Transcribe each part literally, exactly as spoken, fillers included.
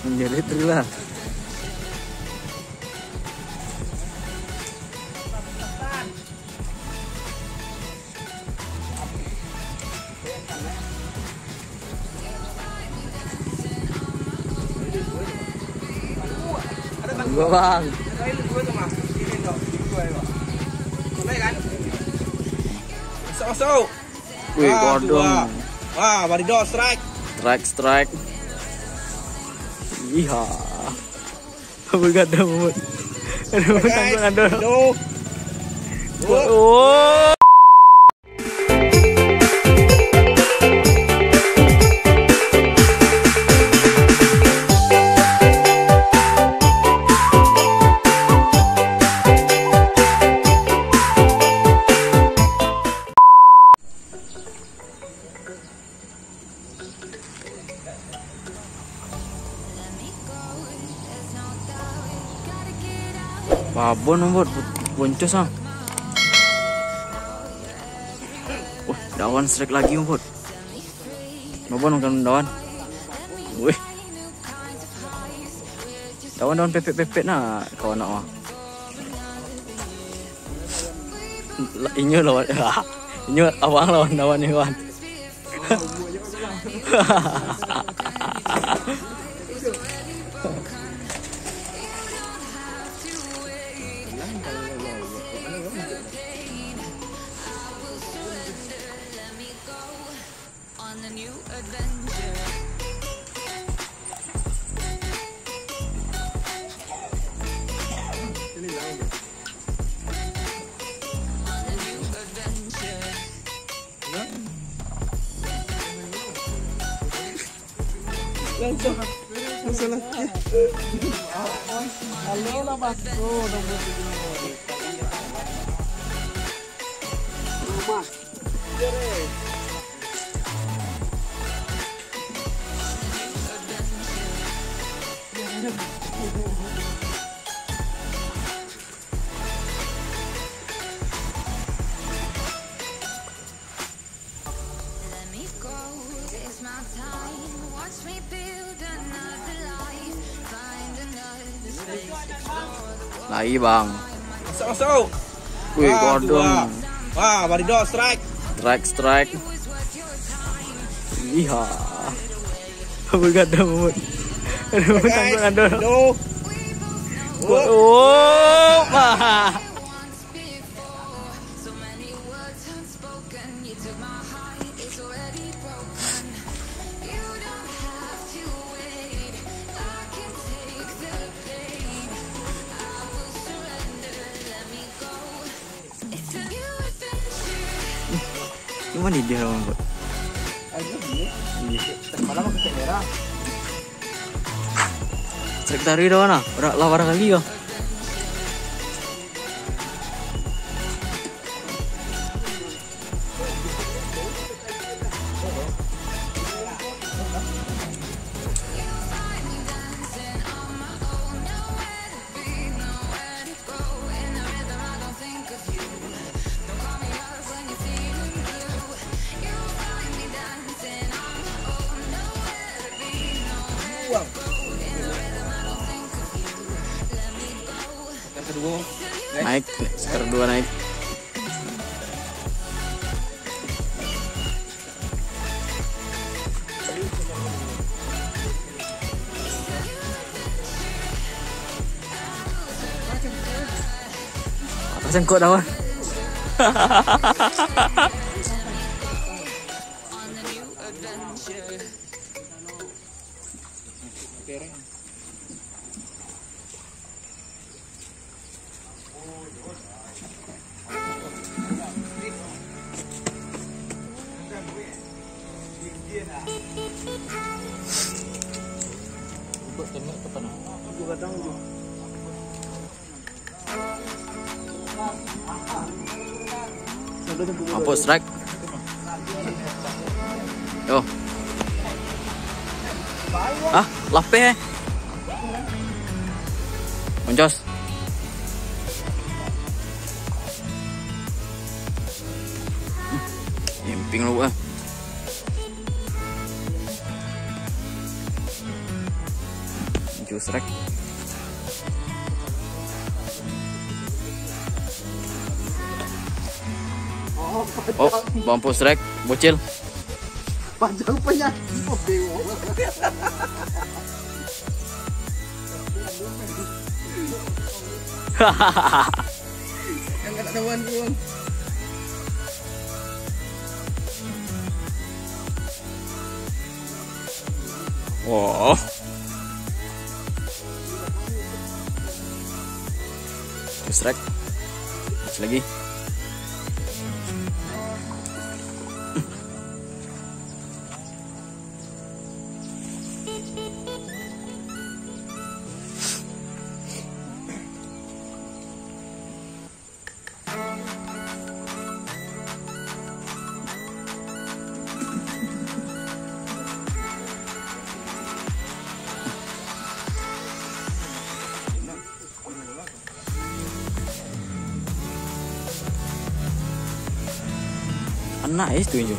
Menjerit tu lah. Gua, Bang. Masuk, masuk. Wih, wah, kodong. Wah, Marido strike. Strike, strike. Iya. Begadang, Mut. Aduh, guys, tangkap ada. Aduh. Oh. Babon, Mambot, boncos ah. Wah, Dawan strike lagi, Mambot. Babon kan, Dawan. Wih. Dawan, Dawan, pepet-pepet nah, kawan nak mah. La-, inyo lawan, inyo abang lawan, lawan inyo, wan. Langsung, langsung lah. Halo lah, Bas. Oh, nombor tujuh. Rumah. Lai, Bang. Masuk, masuk. Wih, wah, kodong. Wah, Marido strike. Strike, strike. Iya. Begadang, Mut. Aduh, guys, tangkap ada. Aduh. Oh, wah. Ini mana dia orang buat? Iya. Tadi malam aku cek merah. Cek tadi dah mana? Ora-, lah barang kali yo. Naik, sekarang dua naik. Apa sangkut dah, Wan? Mampu strike. Yo. Ah, lapeh, eh. Moncos. Hmm. Im. Ping lu ah. Justrek. Oh, mampus, Rek. Bocil. Panjang penyakit, oh, dewa. Yang kena tawan tu, Bang. Oh. Terus, Rek. Terus lagi. Anak es tu injo.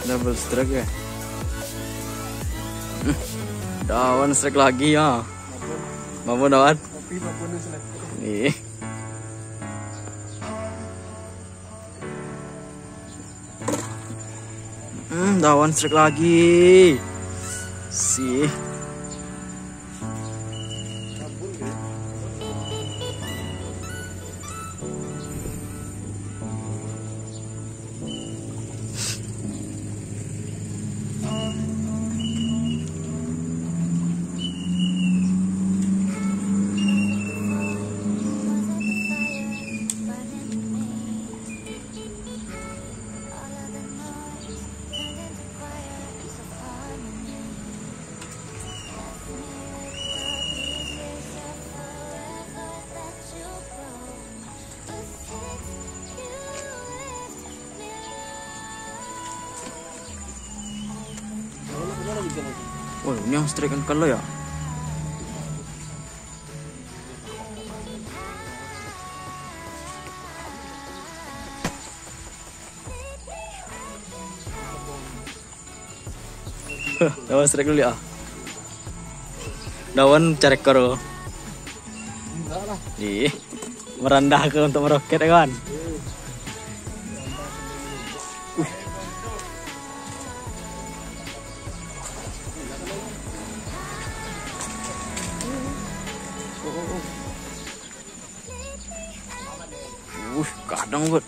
Double strike ya. Dawan strike lagi ya. Mampu dawan. Nih. Hmm, dawan strike lagi. Sih. Wah, ini yang strike kan kalau ya. Dawan strike dulu ya. Dawan carekor. Ih, merendah ke untuk meroket ya, kawan? Uh, kadang buat.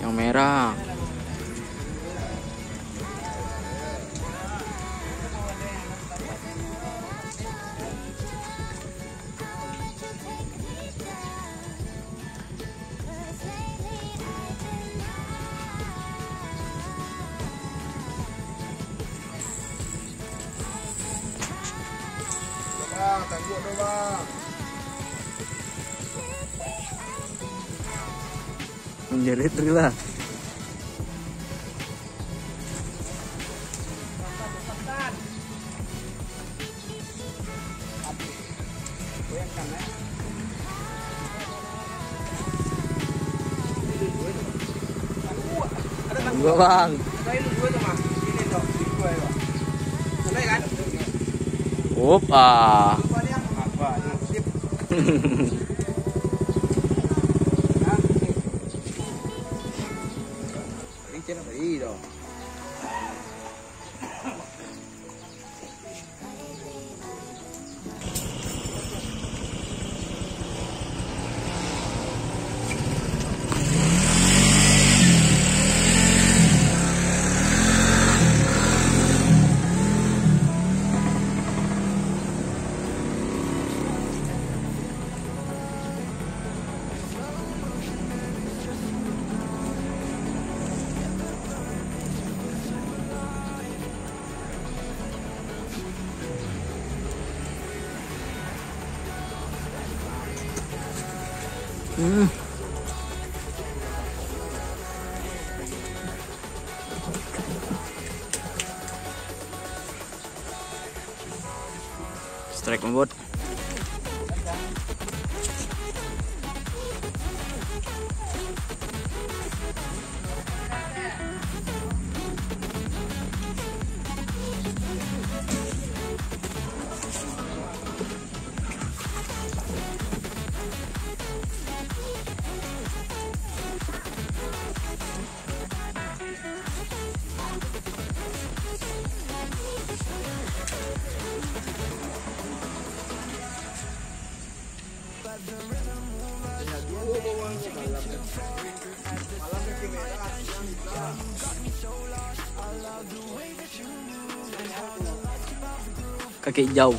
Yang merah. Bang, tangguak dong, Bang. Menjerit tu lah. Gua, Bang. Opa. Hmm. Strike mambot. Kakek Jau.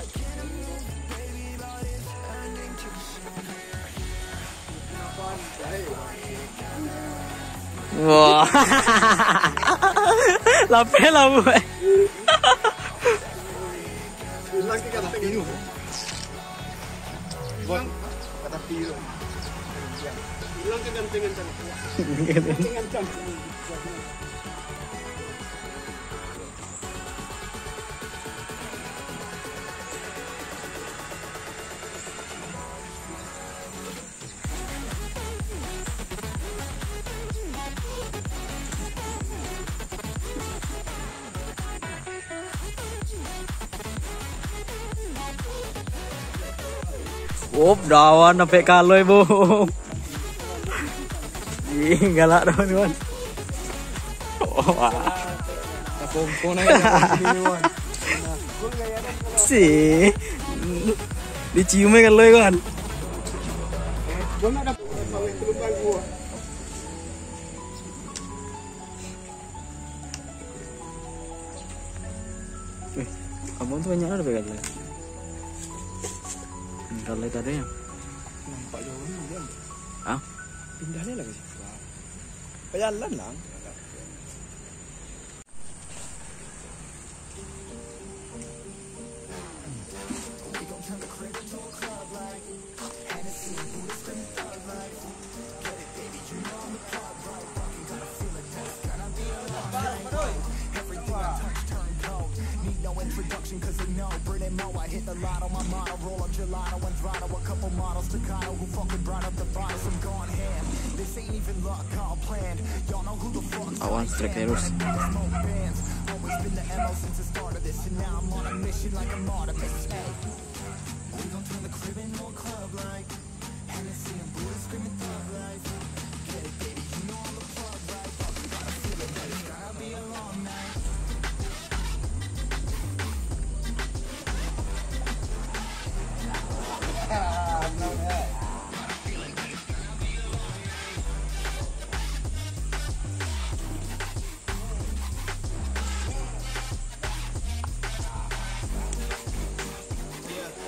Wah. Lapeh lah, buat. Hilang kegantengan. Buat kata pilu. Hilang kegantengan tadi. Kegantengan cantik. Op, dawan sampai kaloi, bu. Ih, galak dawan, kawan. Oh, wah. Takongkong aja, kawan. Si. Dicium aja kaloi, kawan. Eh, abang tu banyak lah dapat kalai. Hmm, kalai tadi ya. Nampak jauh ni, Bang. Hah? Pindah dia lah ke situ. Bajalan lah. Awan strike terus.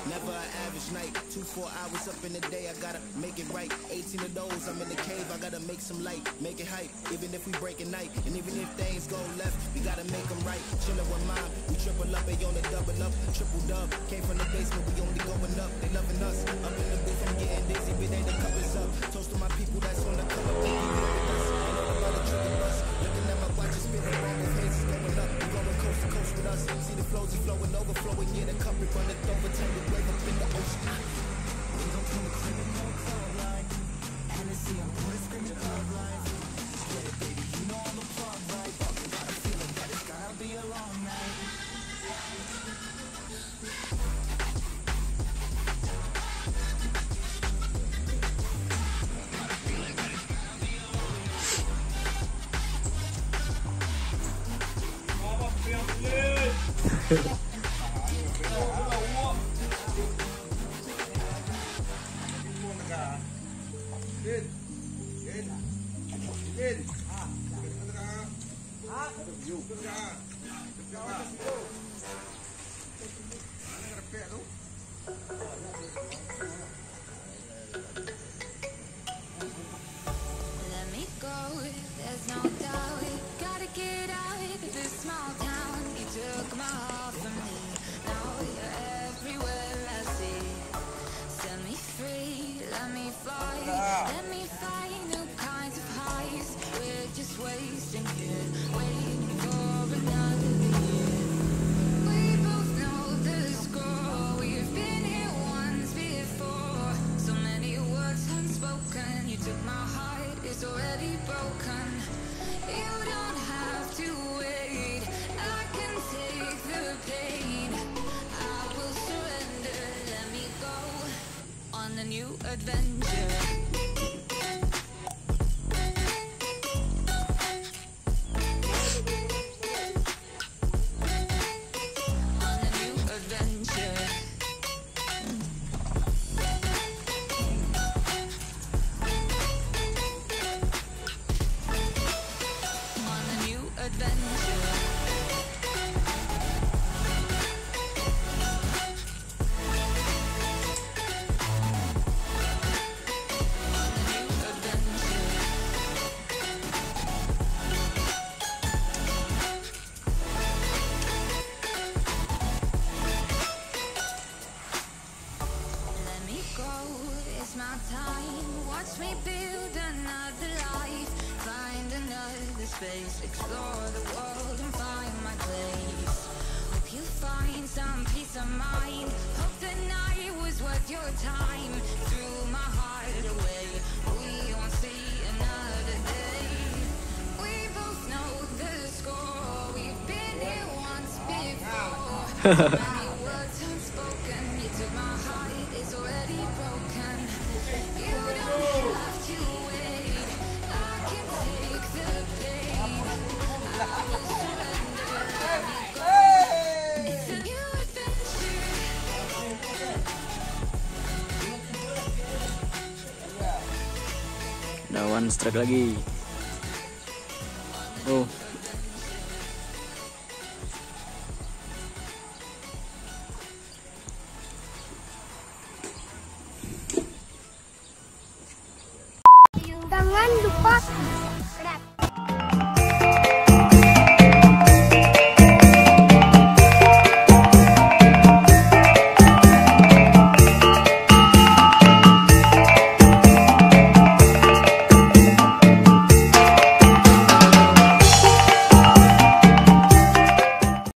Never an average night. Two, four hours up in the day, I gotta make it right. Eighteen of those, I'm in the cave, I gotta make some light, make it hype. Even if we break a night, and even if things go left, we gotta make 'em right. Chillin' with mine, we triple up, they on the double up, triple dub. Came from the basement, we only going up. They loving us. Up in the booth, I'm getting dizzy, but they the cup is up. Toast to my people that's on the come up, they be with us. Ain't nobody tricking us. Looking at my watch, it's spinning round, his hands is going up. We going coast to coast with us. See the flows, he flowing, overflowing, yeah, the cup, it runneth over, tangled wave up in the ocean. We gon' turn the crib into a club like Hennessy and Buddha screaming thug life. Get it, baby, you know I'm a plug, right? Fucking got a feeling that it's gonna be a long night. Let me go, there's no doubt. Gotta get out of this small town. You took my heart from me. Now you're everywhere I see. Set me free, let me fly. Let Dah one strike lagi. Oh,